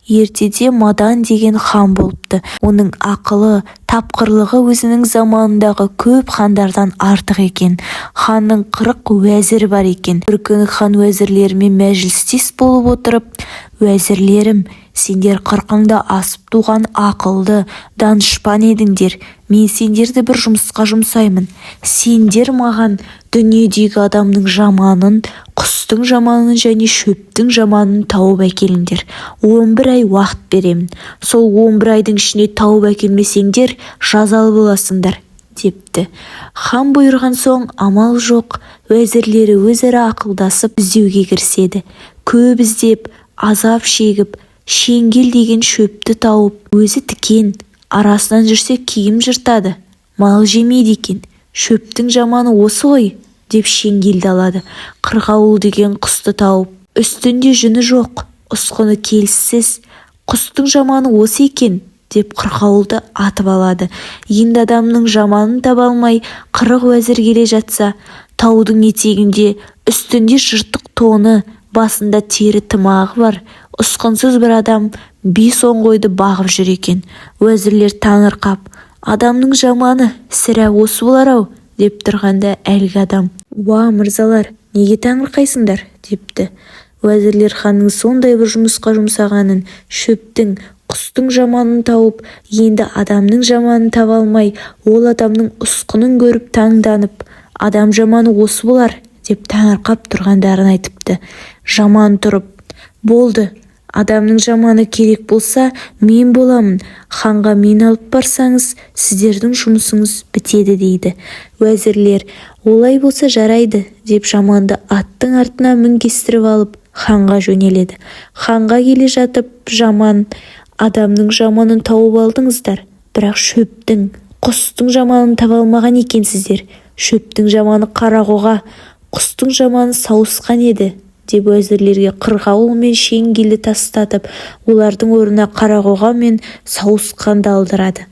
Ертеде Мадан деген хан болыпты. Оның ақылы, тапқырлығы өзінің заманындағы көп хандардан артық екен. Ханның 40 уәзірі бар екен. Бір күні хан уәзірлерімен мәжілістес болып отырып: «Уәзірлерім, сендер қырқың да асып туған ақылды, данышпан едіңдер. Мен сендерді бір жұмысқа жұмсаймын. Сендер маған дүниедегі адамның жаманын, құстың жаманын және шөптің жаманын тауып әкеліңдер. 11 ай уақыт беремін. Сол 11 айдың ішінде тауып әкелмесеңдер, жазалы боласыңдар», – депті. Хан бұйырған соң амал жоқ, уәзірлері өзара ақылдасып, іздеуге кіріседі. Көп іздеп, азап шегіп, шеңгел деген шөпті тауып, өзі тікен, арасынан жүрсе киім жыртады, мал жемейді екен. Шөптің жаманы осы ғой деп шеңгелді алады. Қырғауыл деген құсты тауып, үстінде жүні жоқ, ұсқыны келіссіз, құстың жаманы осы екен деп қырғауылды атып алады. Енді адамның жаманын таба алмай 40 уәзір келе жатса, таудың етегінде үстінде жыртық тоны, басында тері тымағы бар, ұсқынсыз бір адам бес-он қойды бағып жүр екен. Уәзірлер таңырқап, адамның жаманы сірә осы болар-ау деп тұрғанда, әлгі адам: «Уа, мырзалар, неге таңырқайсыңдар?» – депті. Уәзірлер ханның сондай бір жұмысқа жұмсағанын, шөптің, құстың жаманын тауып, енді адамның жаманын таба алмай, ол адамның ұсқынын көріп таңданып, адам жаманы осы болар деп таңырқап тұрғандарын айтыпты. Жаман тұрып: «Болды, адамның жаманы керек болса, мен боламын. Ханға мені алып барсаңыз, сіздердің жұмысыңыз бітеді», – дейді. Уәзірлер: «Олай болса жарайды», – деп, жаманды аттың артына мінгестіріп алып, ханға жөнеледі. Ханға келе жатып жаман: «Адамның жаманын тауып алдыңыздар, бірақ шөптің, құстың жаманын таба алмаған екенсіздер. Шөптің жаманы қарақоға, құстың жаманы сауысқан еді», – деп, уәзірлерге қырғауыл мен шеңгелді тастатып, олардың орнына қарақоға мен сауысқанды алдырады.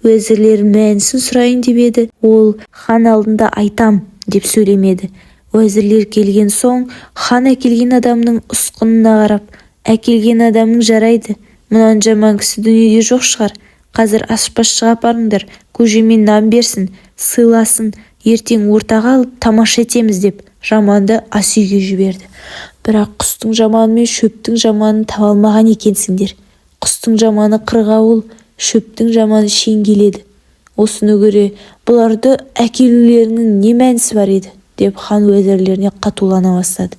Уәзірлер мәнісін сұрайын деп еді, ол хан алдында айтам деп сөйлемеді. Уәзірлер келген соң хан әкелген адамның ұсқынына қарап: «Әкелген адамың жарайды, мұнан жаман кісі дүниеде жоқ шығар. Қазір аспазшыға апарыңдар, көжемен нан берсін, сыйласын, ертең ортаға алып тамаша етеміз», – деп, жаманды ас үйге жіберді. «Бірақ құстың жаманы мен шөптің жаманын таба алмаған екенсіңдер. Құстың жаманы қырғауыл, шөптің жаманы шеңгел еді. Осыны көре бұларды әкелулеріңнің не мәнісі бар еді?» – деп, хан уәзірлеріне қатулана бастады.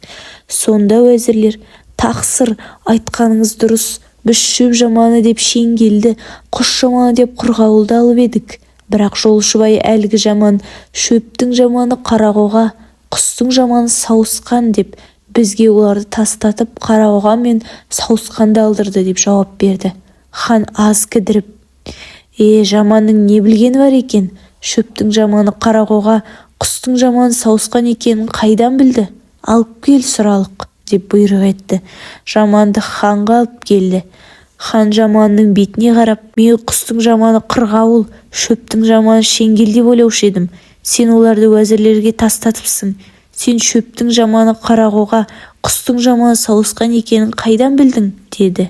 Сонда уәзірлер: «Тақсыр, айтқаныңыз дұрыс. Біз шөп жаманы деп шеңгелді, құс жаманы деп қырғауылды алып едік. Бірақ жолшыбай әлгі жаман шөптің жаманы қарақоға, құстың жаманы сауысқан деп, бізге оларды тастатып, қарақоға мен сауысқанды алдырды», – деп жауап берді. Хан аз кідіріп: «Е, жаманның не білгені бар екен? Шөптің жаманы қарақоға, құстың жаманы сауысқан екенін қайдан білді? Алып кел, сұралық», – деп бұйрық етті. Жаманды ханға алып келді. Хан жаманның бетіне қарап: «Мен құстың жаманы қырғауыл, шөптің жаманы шеңгел деп ойлаушы едім. Сен оларды уәзірлерге тастатыпсың. Сен шөптің жаманы қарақоға, құстың жаманы сауысқан екенін қайдан білдің?» – деді.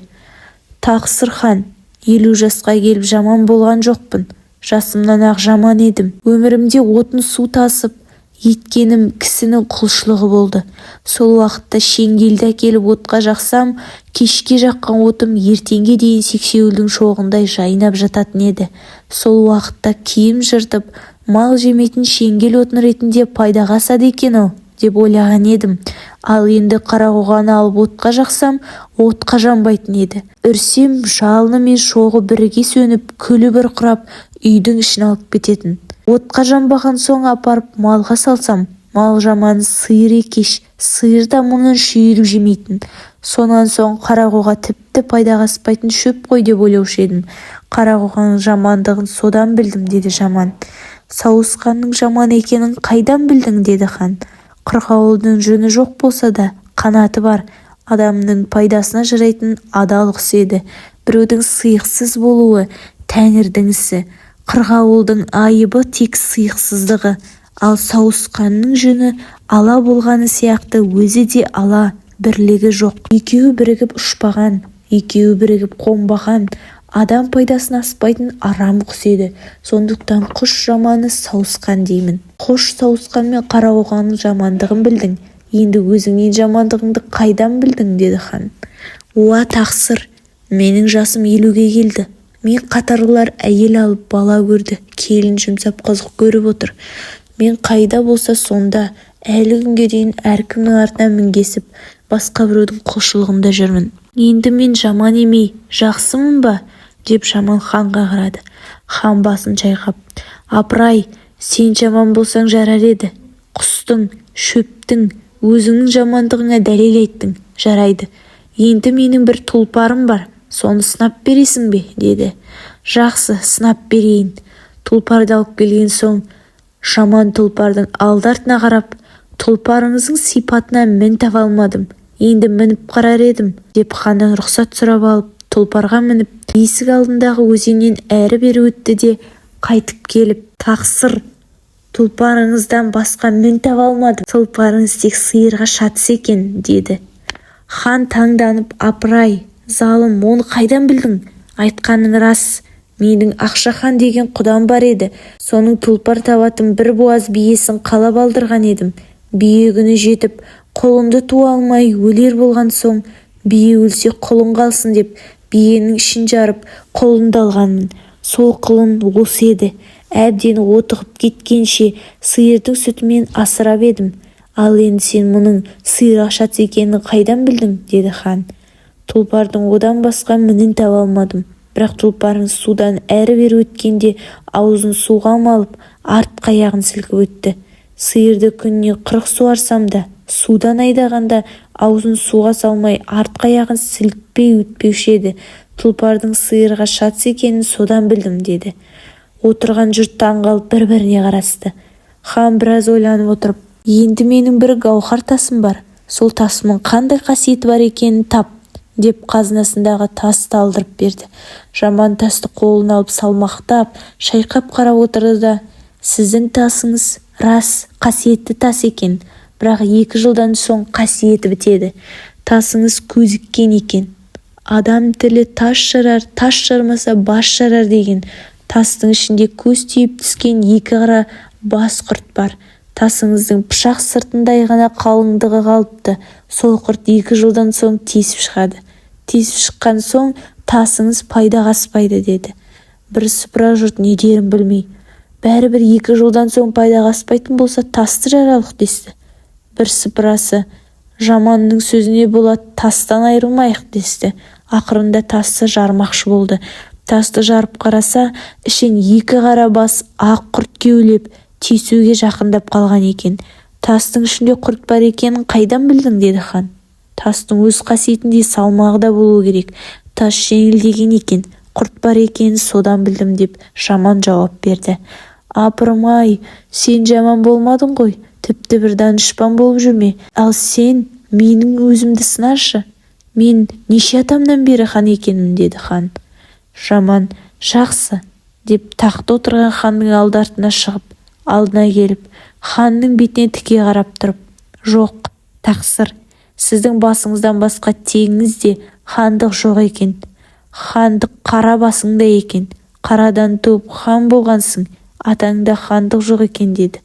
«Тақсыр хан, 50 жасқа келіп жаман болған жоқпын. Жасымнан-ақ жаман едім. Өмірімде отын су тасып, еткенім кісінің құлшылығы болды. Сол уақытта шеңгелді әкеліп отқа жақсам, кешке жаққан отым ертеңге дейін сексеуілдің шоғындай жайнап жататын еді. Сол уақытта киім жыртып, мал жемейтін шеңгел отын ретінде пайдаға асады екен-ау деп ойлаған едім. Ал енді қарақоғаны алып отқа жақсам, отқа жанбайтын еді. Үрсем, жалыны мен шоғы бірге сөніп, күлі бұрқырап, үйдің ішін алып кететін. Отқа жанбаған соң апарып малға салсам, мал жаманы сиыр екеш, сиыр да мұны шүйіріп жемейтін. Сонан соң қарақоға тіпті пайдаға аспайтын шөп қой деп ойлаушы едім. Қарақоғаның жамандығын содан білдім», – деді жаман. «Сауысқанның жаман екенін қайдан білдің?» – деді хан. «Қырғауылдың жүні жоқ болса да, қанаты бар, адамның пайдасына жарайтын адал құс еді. Біреудің сиықсыз болуы тәңірдің ісі. Қырғауылдың айыбы тек сиықсыздығы. Ал сауысқанның жүні ала болғаны сияқты өзі де ала, бірлігі жоқ. Екеуі бірігіп ұшпаған, Екеуі бірігіп қонбаған, адам пайдасына аспайтын арам құс еді. Сондықтан құс жаманы сауысқан деймін. Хош, сауысқан мен қарақоғаның жамандығын білдің, енді өзіңнің жамандығыңды қайдан білдің? Деді хан. Уа, тақсыр, менің жасым 50-ге келді. Мен қатарлылар әйел алып, бала көрді, келін жұмсап, қызық көріп отыр. Мен қайда болса сонда, әлі күнге дейін әркімнің артына мінгесіп, басқа біреудің құлшылығында жүрмін. Енді мен жаман емей, жақсымын ба? Деп жаман ханға қарады. Хан басын шайқап: «Апырай, сен жаман болсаң жарар еді. Құстың, шөптің, өзіңнің жамандығыңа дәлел айттың. Жарайды, енді менің бір тұлпарым бар, соны сынап бересің бе?» – деді. «Жақсы, сынап берейін». Тұлпарды алып келген соң, жаман тұлпардың алды-артына қарап: «Тұлпарыңыздың сипатына мін таба алмадым, енді мініп қарар едім», – деп, ханнан рұқсат сұрап алып, тұлпарға мініп, есік алдындағы өзеннен әрі-бері өтті де, қайтып келіп: «Тақсыр, тұлпарыңыздан басқа мін таба алмадым. Тұлпарыңыз тек сиырға шатыс екен», – деді. Хан таңданып: «Апырай, залым, оны қайдан білдің? Айтқаның рас. Менің Ақшахан деген құдам бар еді. Соның тұлпар табатын бір буаз биесін қалап алдырған едім. Бие күні жетіп, құлынды туа алмай өлер болған соң, бие өлсе, құлын қалсын деп, биенің ішін жарып, құлынды алғанмын. Сол құлын осы еді. Әбден отығып кеткенше сиырдың сүтімен асырап едім. Ал енді сен мұның сиырға шатыс екенін қайдан білдің?» – деді хан. «Тұлпардың одан басқа мінін таба алмадым. Бірақ тұлпарыңыз судан әрі-бері өткенде аузын суға малып, артқы аяғын сілкіп өтті. Сиырды күніне 40 суарсам да, судан айдағанда аузын суға салмай, артқы аяғын сілікпей өтпеуші еді. Тұлпардың сиырға шатыс екенін содан білдім», – деді. Отырған жұрт таң қалып, бір-біріне қарасты. Хан біраз ойланып отырып: «Енді менің бір гауһар тасым бар. Сол тасымның қандай қасиеті бар екенін тап», – деп, қазынасындағы тасты алдырып берді. Жаман тасты қолына алып, салмақтап, шайқап қарап отырды да: «Сіздің тасыңыз рас қасиетті тас екен, бірақ 2 жылдан соң қасиеті бітеді. Тасыңыз көзіккен екен. Адам тілі тас жарар, тас жармаса, бас жарар деген. Тастың ішінде көз тиіп түскен екі қара бас құрт бар. Тасыңыздың пышақ сыртындай ғана қалыңдығы қалыпты. Сол құрт 2 жылдан соң тесіп шығады. Тесіп шыққан соң тасыңыз пайдаға аспайды», – деді. Бірсыпыра жұрт не дерін білмей: «Бәрібір 2 жылдан соң пайдаға аспайтын болса, тасты жаралық», – десті. Бірсыпырасы: «Жаманның сөзіне бола тастан айырылмайық», – десті. Ақырында тасты жармақшы болды. Тасты жарып қараса, ішін екі қара бас ақ құрт кеулеп, тесуге жақындап қалған екен. «Тастың ішінде құрт бар екенін қайдан білдің?» – деді хан. «Тастың өз қасиетіндей салмағы да болуы керек. Тас жеңілдеген екен, құрт бар екенін содан білдім», – деп жаман жауап берді. «Апырмай, сен жаман болмадың ғой, тіпті бір данышпан болып жүрме. Ал сен менің өзімді сынашы. Мен неше атамнан бері хан екенмін?» – деді хан. Жаман: «Жақсы», – деп, тақта отырған ханның алды-артына шығып, алдына келіп, ханның бетіне тіке қарап тұрып: «Жоқ, тақсыр, сіздің басыңыздан басқа тегіңізде хандық жоқ екен. Хандық қара басыңда екен. Қарадан туып хан болғансың, атаңда хандық жоқ екен», – деді.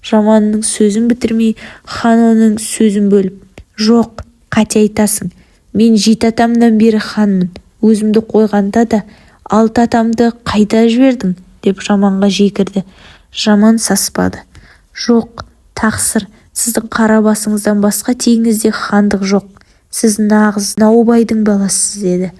Жаманның сөзін бітірмей, хан оның сөзін бөліп: «Жоқ, қате айтасың. Мен жеті атамнан бері ханмын. Өзімді қойғанда да алты атамды қайда жібердің?» – деп жаманға жекірді. Жаман саспады: «Жоқ, тақсыр, сіздің қара басыңыздан басқа тегіңізде хандық жоқ. Сіз нағыз наубайдың баласысыз», – деді.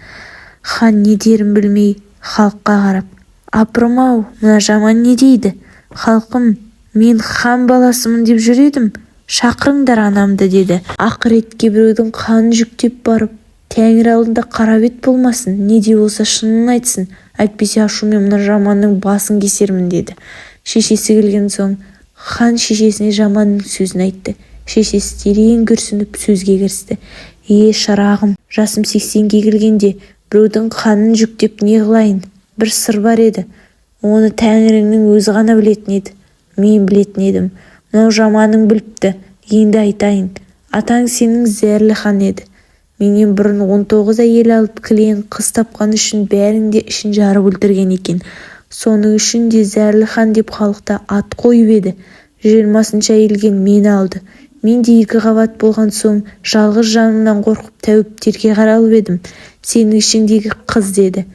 Хан не дерін білмей, халыққа қарап: «Апырым-ау, мына жаман не дейді? Халқым, мен хан баласымын деп жүр едім. Шақырыңдар анамды», – деді. «Ақыретке біреудің қанын жүктеп барып, тәңір алдында қара бет болмасын. Не де болса шынын айтсын, әйтпесе ашумен мына жаманның басын кесермін», – деді. Шешесі келген соң, хан шешесіне жаманның сөзін айтты. Шешесі терең күрсініп, сөзге кірісті: «Е, шырағым, жасым 80-ге келгенде біреудің қанын жүктеп не қылайын? Бір сыр бар еді, оны тәңірінің өзі ғана білетін еді, мен білетін едім. Мынау жаманың біліпті. Енді айтайын. Атаң сенің зәрлі хан еді. Менен бұрын 19 әйел алып, кілең қыз тапқаны үшін бәрінің де ішін жарып өлтірген екен. Соның үшін де Зәрлі хан деп халықта ат қойып еді. 20-шы әйелге мені алды. Мен де екіқабат болған соң жалғыз жанымнан қорқып тәуіптерге қаралып едім. Сенің ішіңдегі қыз деді.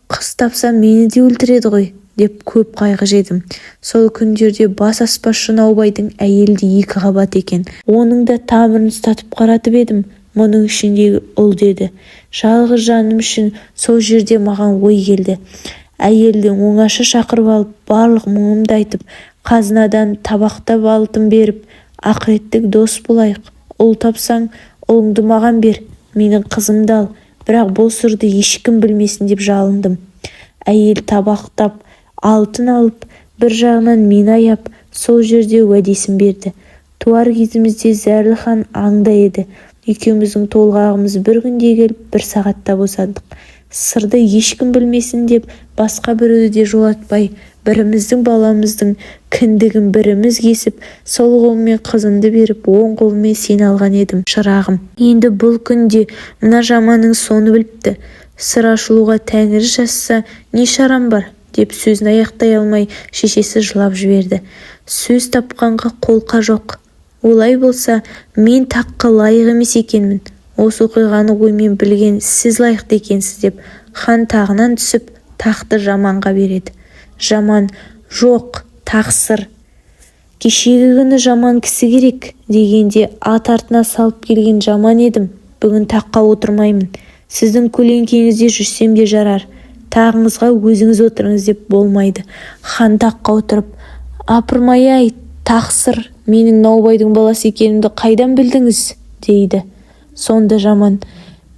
Қыз тапса, мені де өлтіреді ғой деп көп қайғы жедім. Сол күндерде бас аспазшы Наубайдың әйелі де екіқабат екен. Оның да тамырын ұстатып қаратып едім, мұның ішіндегі ұл деді. Жалғыз жаным үшін сол жерде маған ой келді. Әйелді оңаша шақырып алып, барлық мұңымды айтып, қазынадан табақтап алтын беріп, ақыреттік дос болайық. Ұл тапсаң, ұлыңды маған бер, менің қызымды ал, бірақ бұл сырды ешкім білмесін деп жалындым. Әйел табақтап алтын алып, бір жағынан мені аяп, сол жерде уәдесін берді. Туар кезімізде Зәрлі хан аңда еді. Екеуміздің толғағымыз бір күнде келіп, бір сағатта босандық. Сырды ешкім білмесін деп, басқа біреуді де жолатпай, біріміздің баламыздың кіндігін біріміз кесіп, сол қолыммен қызымды беріп, оң қолыммен сені алған едім, шырағым. Енді бұл күнде мына жаманың соны біліпті. Сыр ашылуға тәңірі жазса, не шарам бар? Деп сөзін аяқтай алмай, шешесі жылап жіберді. Сөз тапқанға қолқа жоқ. Олай болса, мен таққа лайық емес екенмін. Осы оқиғаны оймен білген сіз лайықты екенсіз, деп хан тағынан түсіп, тақты Жаманға береді. Жаман: «Жоқ, тақсыр, кешегі күні жаман кісі керек дегенде ат артына салып келген жаман едім. Бүгін таққа отырмаймын, сіздің көлеңкеңізде жүрсем де жарар, тағыңызға өзіңіз отырыңыз», – деп болмайды. Хан таққа отырып: «Апырмай-ай, тақсыр, менің Наубайдың баласы екенімді қайдан білдіңіз?» – дейді. Сонда жаман: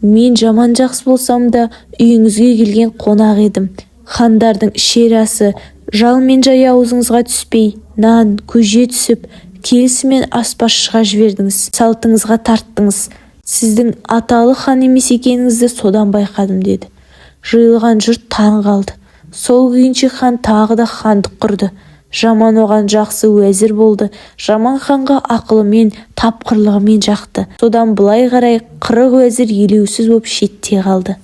«Мен жаман жақсы болсам да, үйіңізге келген қонақ едім. Хандардың ішер асы жал мен жая аузыңызға түспей, нан, көже түсіп келісімен аспазшыға жібердіңіз, салтыңызға тарттыңыз. Сіздің аталы хан емес екеніңізді содан байқадым», – деді. Жиылған жұрт таң қалды. Сол күйінше хан тағы да хандық құрды. Жаман оған жақсы уәзір болды. Жаман ханға ақылымен, тапқырлығымен жақты. Содан былай қарай 40 уәзір елеусіз боп шетте қалды.